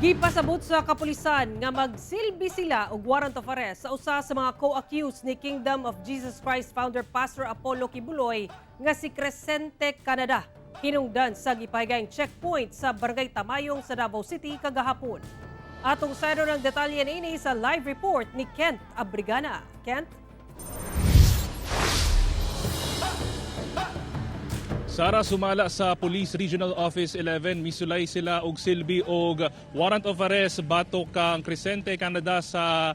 Gipasabot sa kapulisan nga magsilbi sila og warrant of arrest sa usa sa mga co-accused ni Kingdom of Jesus Christ founder Pastor Apollo Quiboloy nga si Crescente Canada, hinungdan sa gipahigayong checkpoint sa Barangay Tamayong sa Davao City kagahapon. Atong sayran ang detalye niini sa live report ni Kent Abrigana. Kent? Sara, sumala sa Police Regional Office 11, misulay sila og silbi og warrant of arrest batok kang Crescente Canada sa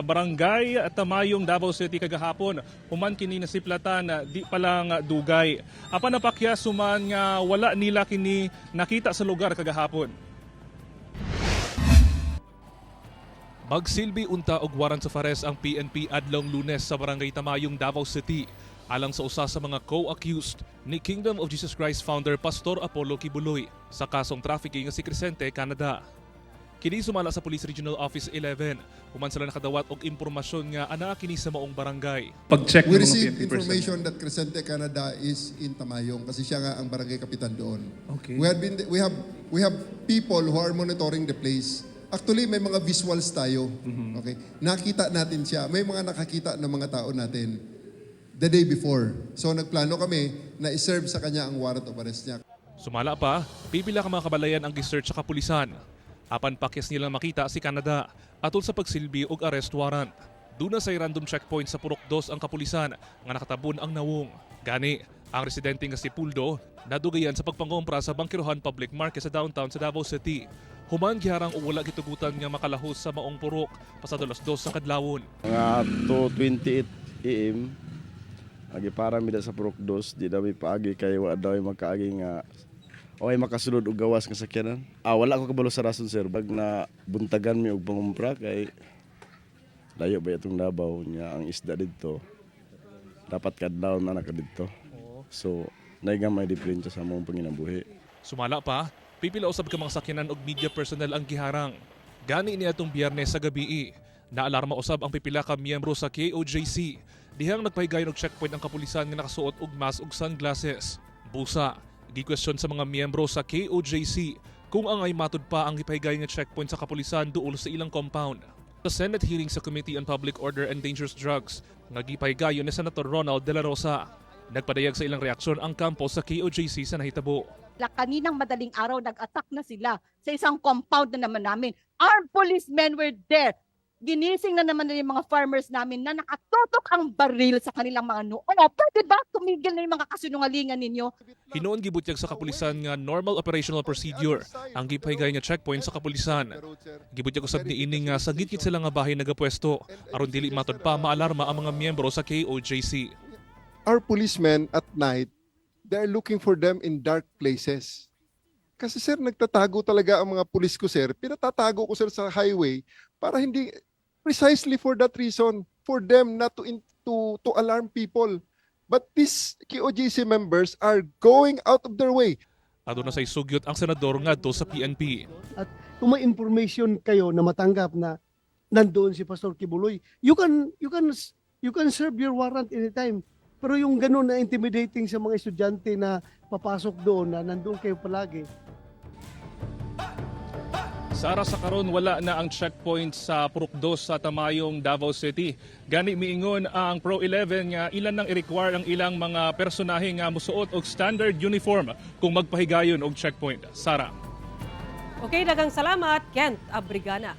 Barangay Tamayong, Davao City kagahapon. Human kini nasiplatan di pa lang dugay. Apan napakyas human nga wala nila kini nakita sa lugar kagahapon. Magsilbi unta og warrant of arrest ang PNP adlong Lunes sa Barangay Tamayong, Davao City, alang sa usa sa mga co-accused ni Kingdom of Jesus Christ founder Pastor Apollo Quiboloy sa kasong trafficking nga si Crescente Canada. Kini sumala sa Police Regional Office 11 human sila nakadawat og impormasyon nga anaa kini sa maong barangay. Pag-check We received information that Crescente Canada is in Tamayong kasi siya nga ang barangay kapitan doon. We have people who are monitoring the place. Actually, may mga visuals tayo. Okay? Nakita natin siya. May mga nakakita ng mga tao natin the day before. So nagplano kami na i-serve sa kanya ang warrant of arrest niya. Sumala pa, pipila ka mga kabalayan ang gisearch sa kapulisan. Apan pakyas nila makita si Canada atol sa pagsilbi og arrest warrant. Duna say random checkpoint sa Purok 2 ang kapulisan nga nakatabon ang nawong. Gani, ang residente nga si Puldo nadugayan sa pagpangompra sa Bangkerohan Public Market sa downtown sa Davao City. Human giharang og wala gitugutan nga makalahos sa maong purok pasado alas 2 sa kadlawon. Mga 2:28 a.m. Agi para mi da sa Purok Dos, di daw mi paagi kay wa daw makaagi nga okay makasulod og gawas nga sakyanan. Ah, wala ko kabalo sa rason, sir, bag na buntagan mi og pangumpra kay layo ba itong Davao nya ang isda didto. Dapat kadlaw na naka didto. So, naay may diferensya sa among panginabuhi. Sumala pa, pipila usab ka mga sakyanan og media personnel ang giharang. Gani ni atong Biyernes sa gabi, naalarma usab ang pipila ka miyembro sa KOJC dihang nagpahigayon og checkpoint ang kapulisan nga nakasuot og mask ug sunglasses. Busa, gikwestiyon sa mga miyembro sa KOJC kung angay matud pa ang gipahigayon nga checkpoint sa kapulisan duol sa ilang compound. Sa Senate hearing sa Committee on Public Order and Dangerous Drugs nga gipahigayon ni Senator Ronald De La Rosa, nagpadayag sa ilang reaksyon ang kampo sa KOJC sa nahitabo. La kaninang madaling araw, nag-attack na sila sa isang compound na naman namin. Armed policemen were there. Ginising na naman nila yung mga farmers namin na nakatutok ang baril sa kanilang mga noo. Pwede ba tumigil na yung mga kasinungalingan ninyo? Hinuon gibutyag sa kapulisan nga normal operational procedure ang gipahigayon nga checkpoint sa kapulisan. Gibutyag usab niini nga sa gitgit sila nga bahay nagapwesto aron dili matud pa maalarma ang mga miyembro sa KOJC. Our policemen at night, they are looking for them in dark places. Kasi, sir, nagtatago talaga ang mga pulis ko, sir. Pinatatago ko, sir, sa highway para hindi, precisely for that reason, for them not to in, to alarm people. But these KOJC members are going out of their way. Aduna say sugyot ang senador ngadto sa PNP. Kung may information kayo na matanggap na nandoon si Pastor Quiboloy, you can serve your warrant anytime. Pero yung ganun na intimidating sa mga estudyante na papasok doon na nandoon kayo palagi, Sara, sa karon wala na ang checkpoint sa Purok 2 sa Tamayong, Davao City. Gani miingon ang Pro 11 nga ilan nang i-require ang ilang mga personahe nga musuot og standard uniform kung magpahigayon og checkpoint. Sara. Okay, daghang salamat, Kent Abrigana.